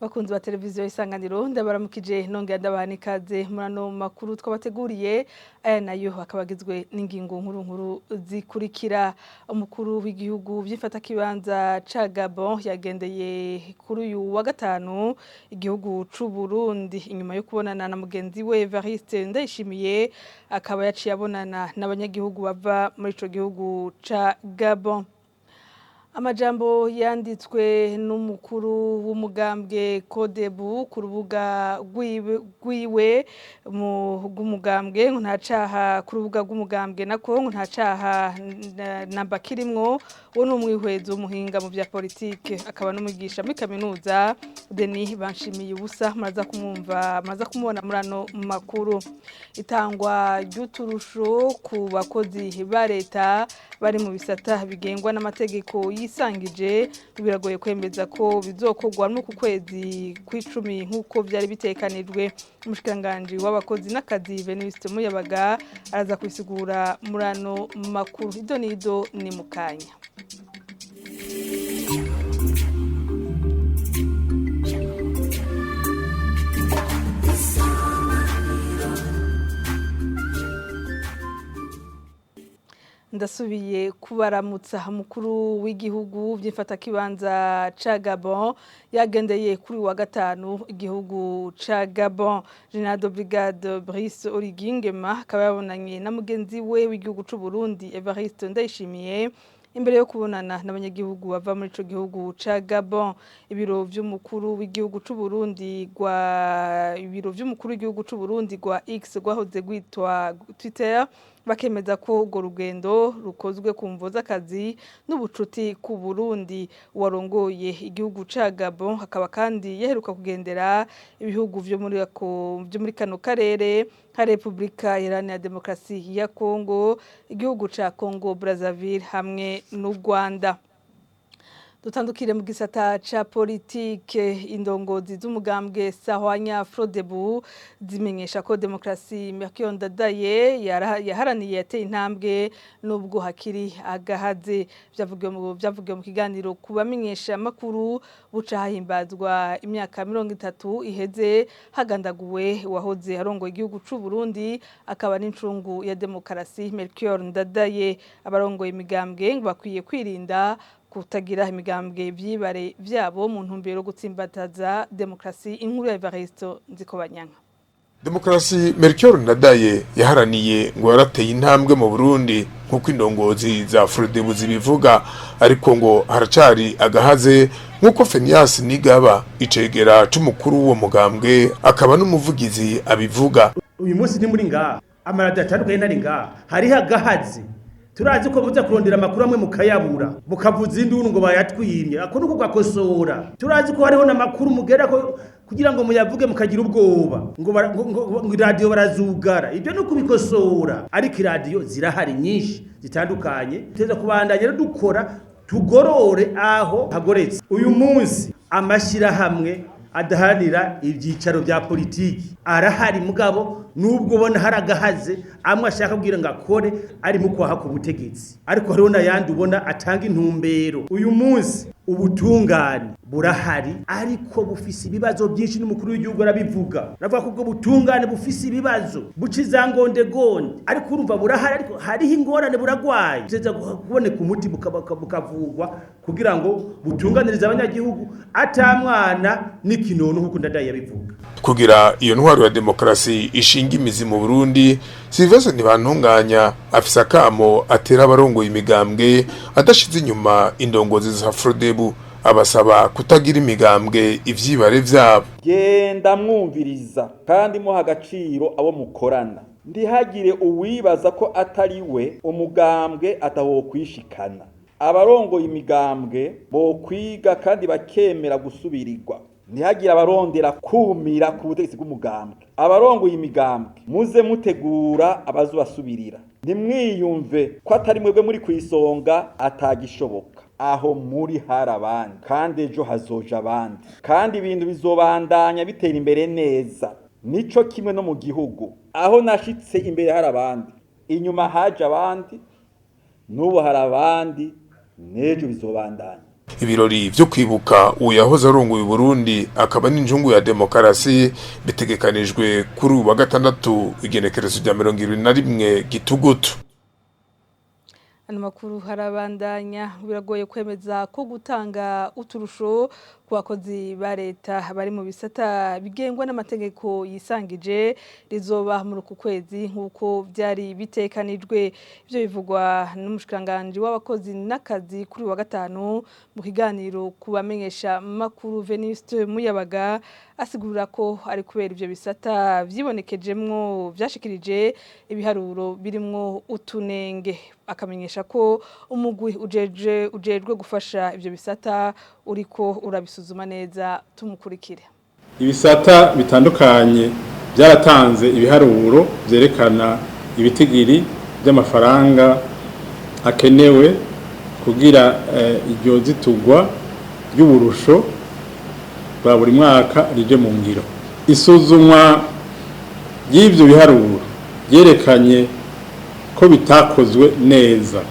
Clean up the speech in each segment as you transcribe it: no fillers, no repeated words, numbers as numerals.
Bakunzi ba televiziyo Isanganiro, ndabaramukije nongera ndabaha n'ikaze muri ano makuru twabateguriye. Aya nayo akaba agizwe n'ingingo nkuru nkuru zikurikira: umukuru w'igihugu vy'imfatakibanza ca Gabon yagendeye kuri uyu wa gatanu igihugu c'u Burundi inyuma yo kubonana na mugenzi we Evariste Ndayishimiye, akaba yaciye abonana n'abanyagihugu bava muri ico gihugu ca Gabon. Amajambo yanditswe n'umukuru w'umugambwe Kodebu ku rubuga rwiwe mu rw'umugambwe ngo nta caha, ku rubuga rw'umugambwe nako ngo nta caha namba kirimwo, wo ni umwihwezo w'umuhinga mu vya politike akaba n'umwigisha muri kaminuza Denis Banshimiye ubusa, muraza kumwumva, muraza kumubona muri ano makuru. Itangwa ry'uturusho ku bakozi ba leta bari mu bisata bigengwa n'amategeko yisangije biragoye kwemeza ko bizokorwa n'uku kwezi kw'icumi nk'uko vyari bitekanijwe. Umushikiranganji w'abakozi n'akazi Venuste Muyabaga araza kubisigura muri ano makuru. Ido nido ni mukanya. Ndasubiye kubaramutsa. Mukuru w'igihugu vy'imfatakibanza ca Gabon yagendeye kuri wa gatanu igihugu ca Gabon. General de Brigade Brice Oligui Nguema akaba yabonanye na mugenzi we w'igihugu c'u Burundi Evariste Ndayishimiye imbere yo kubonana n'abanyagihugu bava muri ico gihugu ca Gabon. Ibiro vy'umukuru w'igihugu c'u Burundi gwa ibiro vy'umukuru w'igihugu c'u Burundi gwa X gwahoze gwitwa Twitter bakemeza ko urwo rugendo rukozwe ku mvo z'akazi n'ubucuti ku Burundi. Warongoye igihugu ca Gabon akaba kandi yaheruka kugendera ibihugu vyo muri ako vyo muri kano karere nka Republika Iharanira Demokarasi ya Congo, igihugu ca Congo Brazzaville hamwe n'u Rwanda. Dutandukire mu gisata ca politike. Indongozi z'umugambwe Sahwanya Frodebu zimenyesha ko demokrasi Melchior Ndadaye yaharaniye yateye intambwe nubwo hakiri agahaze. Vyavugiwe mu kiganiro ku bamenyesha makuru buca hahimbazwa imyaka 30 iheze hagandaguwe wahoze arongoye igihugu c'u Burundi akaba n'incungu ya demokarasi Melchior Ndadaye. Abarongoye imigambwe ngo bakwiye kwirinda kutagira imigambwe vyibare vyabo mu ntumbero yo gutsimbataza demokrasi. Inkuru ya Evaristo Nzikobanyanka. Demokarasi Melchior Ndadaye yaharaniye ngo yarateye intambwe mu Burundi nk'uko indongozi za Frodebu zibivuga, ariko ngo haracari agahaze nk'uko Fenias Nigaba, icegera c'umukuru w'uwo mugambwe akaba n'umuvugizi, abivuga. Uyu munsi ni muri ngaha amaradiyo atandukanye ntari ngaha, hariho agahaze. Turazi ko muza kurondera amakuru amwe mukayabura, mukavuza induru ngo bayatwimye, ako nuko gakosora. Turazi ko hariho n'amakuru mugera ko kugira ngo muyavuge mukagira ubwoba ngo iradiyo barazugara, ibyo ni ukubikosora. Ariko iradiyo zirahari nyinshi zitandukanye, tuteza kubandanya rero dukora tugorore aho hagoretse. Uyu munsi amashyirahamwe adaharanira ibyicaro bya politiki arahari, mugabo nubwo ubona hari agahaze, amwe ashaka kugira ngo akore ari mu kwaha ku butegetsi, ariko hariho n'ayandi ubona atanga intumbero. Uyu munsi ubutungane burahari ariko bufise ibibazo byinshi, n'umukuru w'igihugu arabivuga, aravuga ko ubwo butungane bufise ibibazo buca izangondegonde, ariko urumva burahari ariko hariho ingorane, buragwaye, buteza kuboneka umuti bukavugwa kugira ngo butunganirize abanyagihugu ata mwana n'ikinono nk'uko Ndadaye yabivuga. Kugira iyo ntwaro ya demokarasi ishinga imizi mu Burundi, Sylvestre Ntibantunganya afise akamo atera abarongoye imigambwe adashize inyuma indongozi za Frodebu, abasaba kutagira imigambwe ivyibare vyabo. Genda mwumviriza kandi muha agaciro abo mukorana, ntihagire uwibaza ko atari we umugambwe atawokwishikana. Abarongoye imigambwe bokwiga kandi bakemera gusubirirwa, ntihagire abarondera kumira ku butegetsi bw'umugambwe. Abarongoye imigambwe, muze mutegura abazobasubirira, ntimwiyumve ko atari mwebwe muri kw'isonga atagishoboka. Aho muri hari abandi kandi ejo hazoja abandi, kandi ibintu bizobandanya bitera imbere neza. Nico kimwe no mu gihugu, aho nashitse imbere hari abandi, inyuma haje abandi, n'ubu hari abandi, n'ejo bizobandanya. Ibirori vyo kwibuka uwo yahoze arongoye Burundi akaba n'injungu ya demokarasi bitegekanijwe kuri uyu wa gatandatu, igenekerezo rya 21 Gitugutu. Ano makuru harabandanya. Biragoye kwemeza ko gutanga uturusho ku bakozi ba leta bari mu bisata bigengwa n'amategeko yisangije rizoba muri uku kwezi nk'uko byari bitekanijwe. Ibyo bivugwa n'umushikiranganji w'abakozi n'akazi kuri wa gatanu mu kiganiro ku bamenyesha makuru. Venuste Muyabaga asigura ko ari kubera ibyo bisata vyibonekejemwo vyashikirije ibiharuro birimwo utunenge, akamenyesha ko umugwi ujeje ujejwe gufasha ivyo bisata uriko urabisuzuma neza. Tumukurikire. Ibisata bitandukanye byaratanze ibiharuro byerekana ibitigiri by'amafaranga akenewe kugira iryo zitugwa ry'uburusho bwa buri mwaka rije mu ngiro. Isuzumwa ry'ibyo biharuro ryerekanye ko bitakozwe neza,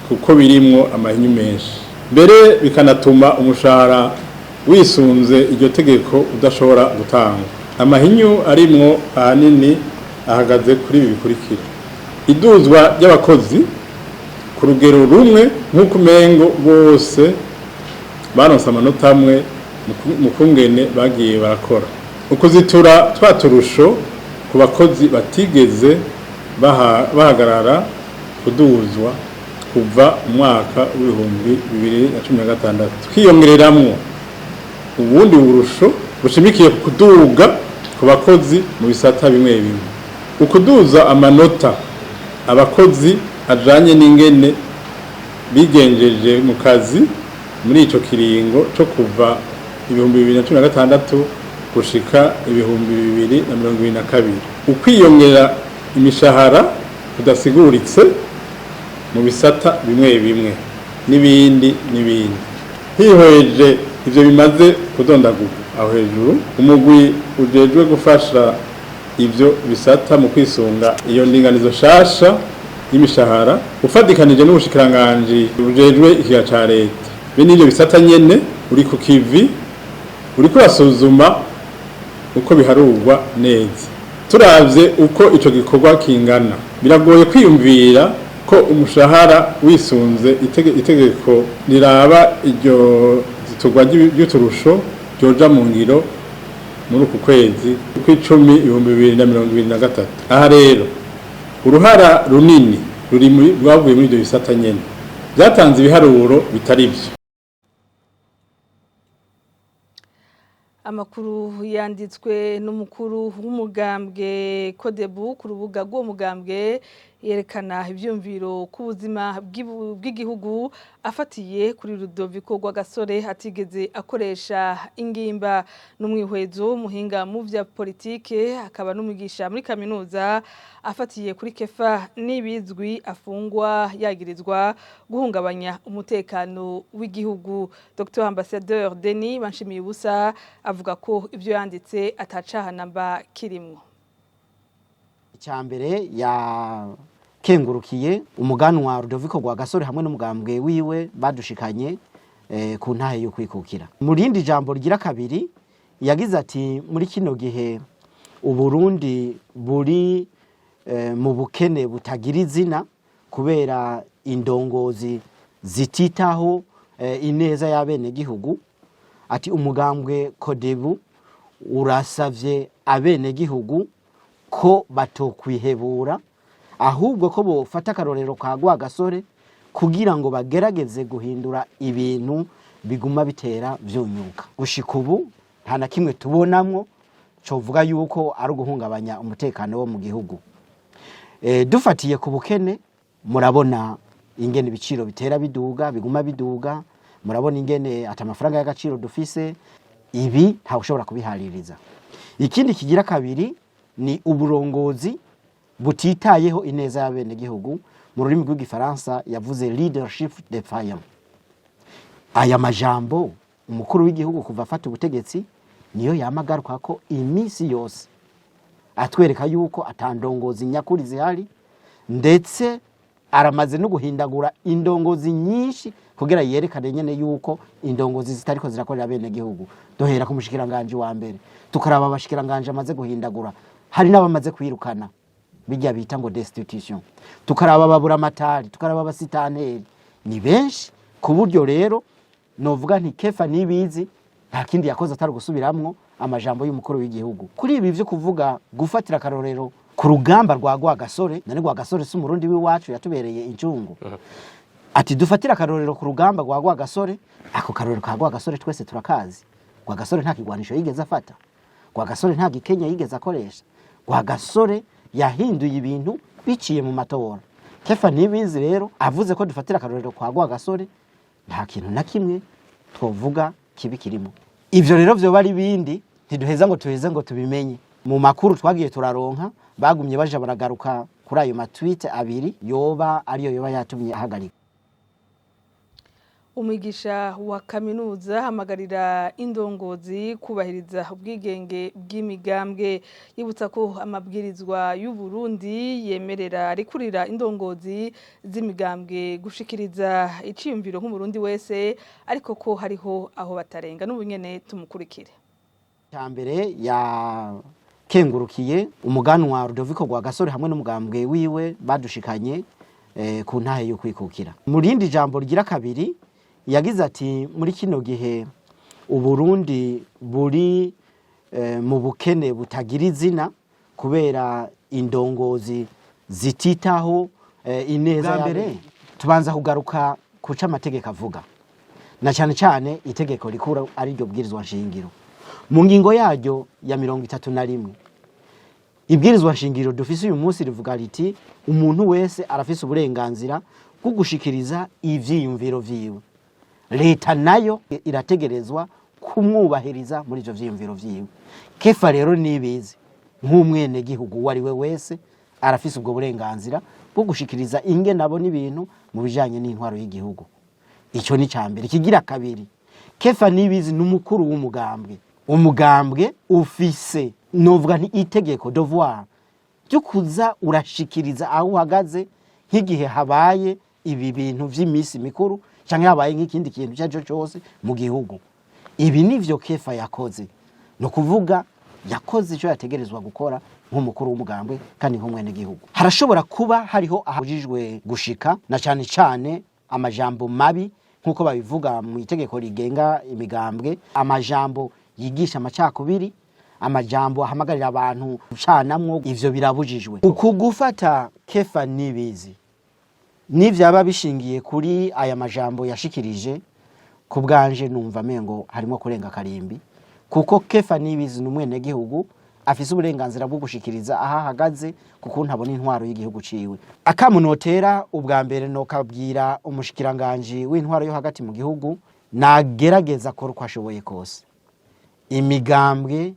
kuko birimwo amahinyu menshi, mbere bikanatuma umushahara wisunze iryo tegeko udashobora gutangwa. Amahinyu arimwo ahanini ahagaze kuri ibi bikurikira: iduzwa ry'abakozi ku rugero rumwe, nk'uko umengo bose baronse amanota amwe mu kungene bagiye barakora, ukuzitura twa turusho ku bakozi batigeze bahagarara kuduzwa kuva umwaka w'2016, twiyongereramwo ubundi burusho bushimikiye ku kuduga ku bakozi mu bisata bimwe bimwe, ukuduza amanota abakozi ajanye n'ingene bigenjeje mu kazi muri ico kiringo co kuva 2016 gushika 2022, ukwiyongera imishahara kudasiguritse mu bisata bimwe bimwe, n'ibindi n'ibindi. Hihweje ivyo bimaze kudondagurwa aho hejuru, umugwi ujejwe gufasha ivyo bisata mu kwisunga iyo ndinganizo nshasha y'imishahara, ufatikanije n'ubushikiranganji bujejwe ikiga ca leta be n'ivyo bisata nyene, uri ku kivi, uriko urasuzuma uko biharurwa neza. Turavye uko ico gikorwa kingana, biragoye kwiyumvira ko umushahara wisunze itegeko riraba iryo ziturwa ry'uturusho ryoja mu ngiro muri uku kwezi kw'icumi 2023. Aha rero uruhara runini ruri rwavuye muri ibyo bisata nyene byatanze ibiharuro bitari byo. Amakuru yanditswe n'umukuru w'umugambwe Kodebu ku rubuga rw'uwo mugambwe yerekana ivyumviro ku buzima bw'igihugu afatiye kuri Rudoviko Rwagasore atigeze akoresha ingimba. N'umwihwezo w'umuhinga mu vya politike akaba n'umwigisha muri kaminuza, afatiye kuri Kefa Nibizwi afungwa yagirizwa guhungabanya umutekano w'igihugu. Dr Ambassadeur Denis Banshimiye avuga ko ivyo yanditse atacaha namba kirimwo. Icyambere, yakengurukiye umuganwa Rudoviko Rwagasore hamwe n'umugambwe wiwe badushikanye ku ntahe yo kwikukira. Mu rindi jambo rigira kabiri yagize ati: "Muri kino gihe Uburundi buri mu bukene butagira izina kubera indongozi zititaho ineza y'abenegihugu", ati umugambwe Kodebu urasavye abenegihugu ko batokwihebura, ahubwo ko bofata akarorero ka Rwagasore kugira ngo bagerageze guhindura ibintu biguma bitera vyunyuka. Gushika ubu nta na kimwe tubonamwo covuga yuko ari uguhungabanya umutekano wo mu gihugu. Dufatiye ku bukene, murabona ingene ibiciro bitera biduga, biguma biduga, murabona ingene ata amafaranga y'agaciro dufise. Ibi ntawe ushobora kubihaririza. Ikindi kigira kabiri ni uburongozi butitayeho ineza y'abenegihugu. Mu rurimi rw'igifaransa yavuze "leadership défaillant". Aya majambo umukuru w'igihugu kuva afata ubutegetsi niyo yama agaruka ko iminsi yose, atwereka yuko atandongozi nyakuri zihari, ndetse aramaze no guhindagura indongozi nyinshi. Kugira yerekane nyene yuko indongozi zitariko zirakorera bene gihugu. Duhera ku mushikiranganje wa mbere, tukaraba abashikiranganje amaze guhindagura, hari n'abamaze kwirukana, bijya bita ngo destitution, tukaraba ababuramatari, tukaraba abasitanteri, ni benshi. Ku buryo rero novuga nti Kefa Nibizi nta kindi yakoze atari gusubiramwo amajambo y'umukuru w'igihugu. Kuri ibi byo kuvuga gufatira akarorero ku rugamba rwa Rwagasore, none Rwagasore si umurundi w'iwacu yatubereye incungu? Ati dufatire akarorero ku rugamba rwa Rwagasore. Ako karorero ka Rwagasore twese turakazi. Rwagasore nta kigwanisho yigeze afata, Rwagasore nta gikenya yigeze akoresha, Rwagasore yahinduye ibintu biciye mu matora. Kefa Nibizi rero avuze ko dufatira akarorero kwa Rwagasore, nta kintu na kimwe twovuga kibi kirimo. Ivyo rero vyoba ari bindi ntiduheza ngo tuheze ngo tubimenye. Mu makuru twagiye turaronka, bagumye baja baragaruka kuri ayo matwite abiri yoba ariyo yoba yatumye ahagarika. Umwigisha wa kaminuza ahamagarira indongozi kubahiriza ubwigenge bw'imigambwe, yibutsa ko amabwirizwa y'u Burundi yemerera arikurira indongozi z'imigambwe gushikiriza iciyumviro nk'umurundi wese, ariko ko hariho aho batarenga. N'ubu nyene tumukurikire. Mbere yakengurukiye umuganwa Rudoviko Rwagasore hamwe n'umugambwe wiwe badushikanye ku ntahe y'ukwikukira. Mu rindi jambo rigira kabiri yagize ati muri kino gihe Uburundi buri mu bukene butagira izina kubera indongozi zititaho ineza. Mbere tubanza kugaruka kuca amategeko avuga, na cyane cyane itegeko rikuru ari ryo bwirizwa nshingiro. Mu ngingo yaryo ya 31, ibwirizwa nshingiro dufise uyu munsi rivuga riti umuntu wese arafise uburenganzira bwo gushikiriza ivyiyumviro vyiwe, leta nayo irategerezwa kumwubahiriza muri ivyo vyiyumviro vyiwe. Kefa rero Nibizi nk'umwenegihugu uwo ari we wese arafise ubwo burenganzira bwo gushikiriza ingene abona ibintu mu bijanye n'intwaro y'igihugu. Icyo ni cya mbere. Ikigira kabiri, Kefa Nibizi ni umukuru w'umugambwe. Umugambwe ufise, novuga nti itegeko, devoir ryo kuza urashikiriza aho uhagaze nk'igihe habaye ibi bintu vy'iminsi mikuru canke habaye nk'ikindi kintu icyo ari cyo cyose mu gihugu. Ibi nivyo Kefa yakoze, ni ukuvuga yakoze icyo yategerezwa gukora nk'umukuru w'umugambwe kandi nk'umwenegihugu. Harashobora kuba hariho ahabujijwe gushika, na cyane cyane amajambo mabi nk'uko babivuga mu itegeko rigenga imigambwe, amajambo yigisha amacakubiri, amajambo ahamagarira abantu gucanamwo, ivyo birabujijwe. Uku gufata Kefa Nibizi nivyaba bishingiye kuri aya majambo yashikirije, ku bwanje numva mengo harimo kurenga karimbi, kuko Kefa Nibizi ni umwenegihugu afise uburenganzira bwo gushikiriza aho ahagaze kuko ntabona intwaro y'igihugu ciwe. Akamunotera ubwa mbere nokabwira umushikiranganji w'intwaro yo hagati mu gihugu, nagerageza akora uko ashoboye kose imigambwe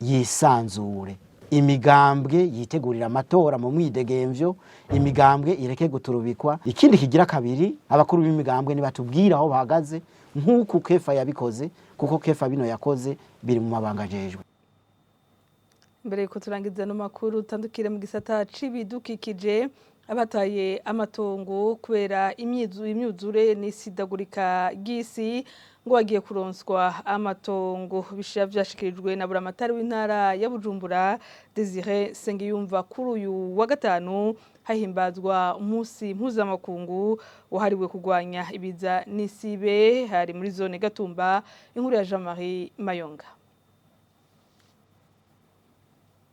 yisanzure, imigambwe yitegurira amatora mu mwidegemvyo, imigambwe ireke guturubikwa. Ikindi kigira kabiri, abakuru b'imigambwe nibatubwira aho bahagaze nk'uku Kefa yabikoze, kuko Kefa bino yakoze biri mu mabanga ajejwe. Mbere yuko turangiza no makuru, tandukire mu gisata c'ibidukikije. Abataye amatongo kubera imyuzure n'isidagurika ry'isi ngo bagiye kuronswa amatongo bishira, vyashikirijwe na buramatari w'intara ya Bujumbura Desire Sengiyumva kuri uyu wa gatanu, hahimbazwa umunsi mpuzamakungu wahariwe kurwanya ibiza n'isibe, hari muri zone Gatumba. Inkuru ya Jean-Marie Mayonga.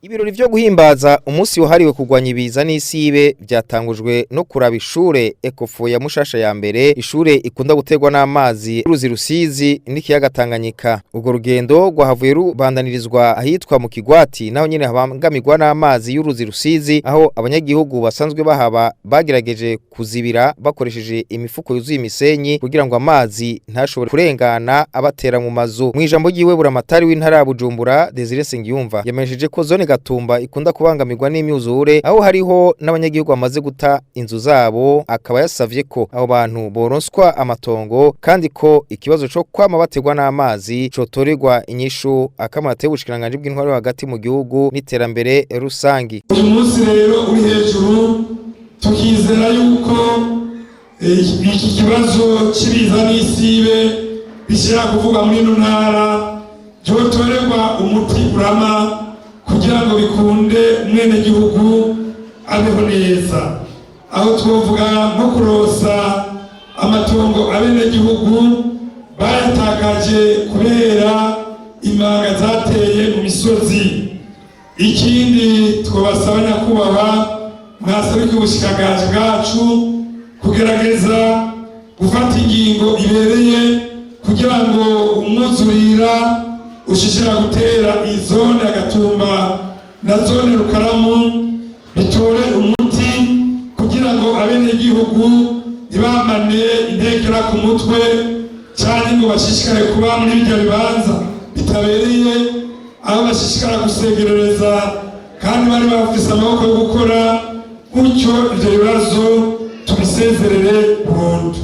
Ibirori vyo guhimbaza umunsi wahariwe kurwanya ibiza n'isibe byatangujwe no kuraba ishure Ekofo ya Mushasha ya mbere, ishure ikunda guterwa n'amazi uruzi Rusizi n'ikiyaga Tanganyika. Urwo rugendo rwahavuye rubandanirizwa ahitwa mu Kigwati, naho nyene habangamirwa n'amazi y'uruzi Rusizi, aho abanyagihugu basanzwe bahaba bagerageje kuzibira bakoresheje imifuko yuzuye imisenyi kugira ngo amazi ntashobore kurengana abatera mu mazu. Mu ijambo ryiwe, buramatari w'intara ya Bujumbura Desire Sengiyumva yamenyesheje ko zone Gatumba ikunda kubangamirwa n'imyuzure, aho hariho n'abanyagihugu bamaze guta inzu zabo, akaba yasavye ko abo bantu boronswa amatongo kandi ko ikibazo co kwama baterwa n'amazi cotorerwa inyishu. Akamaro y'ubushikiranganji bw'intwaro hagati mu gihugu n'iterambere rusangi. Uyu munsi rero uri hejuru, tukizera yuko Iki kibazo cy'ibiza n'isibe bishyira kuvuga muri ino ntara byotorerwa umuti urama kugira ngo bikunde umwenegihugu abeho neza. Aho twovuga nko kurosa amatongo abenegihugu bayatakaje kubera imanga zateye mu misozi. Ikindi twabasaba, nyakubahwa mwasabike ubushikiranganji bwacu, kugerageza gufata ingingo ibereye kugira ngo umwuzurira ushishira gutera izone ya Gatumba na zone Rukaramu bitore umuti, kugira ngo abenegihugu ntibamane intekera ku mutwe cyangwa ngo bashishikare kuba muri ibyo bibanza bitabereye, aho bashishikara gusegerereza kandi bari bafise amaboko yo gukora. Gutyo ibyo bibazo tubisezerere burundu.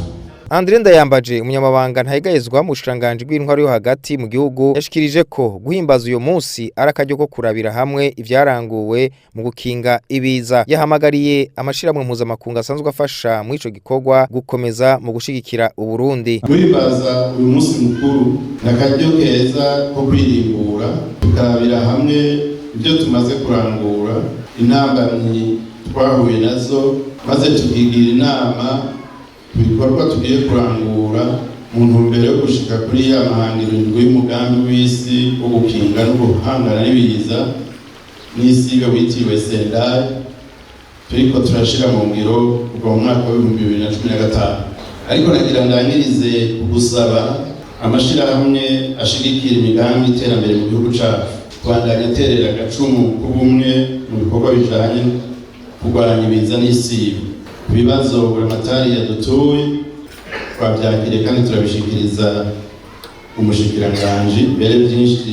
Andre Ndayambaje, umunyamabanga ntayegayezwa mu bushikiranganji bw'intwaro yo hagati mu gihugu, yashikirije ko guhimbaza uyo munsi ari akaryo ko kurabira hamwe ivyaranguwe mu gukinga ibiza. Yahamagariye amashirahamwe mpuzamakungu asanzwe afasha muri ico gikorwa gukomeza mu gushigikira Uburundi. Guhimbaza uyu munsi mukuru ni akaryo keza ko kwirimbura, tukarabira hamwe ibyo tumaze kurangura, intambamyi twahuye nazo, maze tukigira inama ku bikorwa tugiye kurangura mu ntumbero yo gushika kuri ya mahangiro indwi y'umugambi w'isi wo gukinga no guhangana n'ibiza n'isibe witiriwe Sendai, turiko turashira mu ngiro kuva mu mwaka wa 2015. Ariko nagira ndangirize gusaba amashirahamwe ashigikira imigambi y'iterambere mu gihugu cacu kubandanya aterera agacumu k'ubumwe mu bikorwa bijanye kurwanya ibiza n'isibe. Ku bibazo Buramatari yadutuye, twabyakiriye kandi turabishikiriza umushikiranganji. Mbere byinshi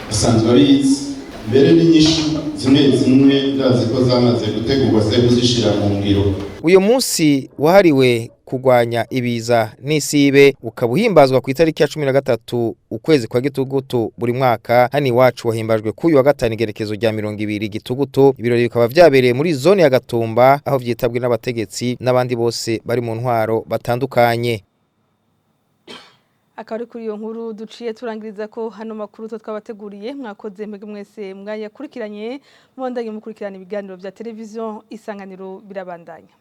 asanzwe abizi, mbere n'inyishu zimwe zimwe ndazi ko zamaze gutegurwa se kuzishira mu ngiro. Uyo munsi wahariwe kurwanya ibiza n'isibe ukaba uhimbazwa ku itariki ya 13 ukwezi kwa Gitugutu buri mwaka. Hano iwacu wahimbajwe k'uyu wa gatanu, igerekezo rya 20 Gitugutu. Ibirori bikaba vyabereye muri zone ya Gatumba, aho vyitabwe n'abategetsi n'abandi bose bari mu ntwaro batandukanye. Akaba ari kuri iyo nkuru duciye turangiriza ko hano makuru two twabateguriye. Mwakoze mwebwe mwese mwayakurikiranye. Mubandanye mukurikirana ibiganiro vya televiziyo Isanganiro, birabandanya.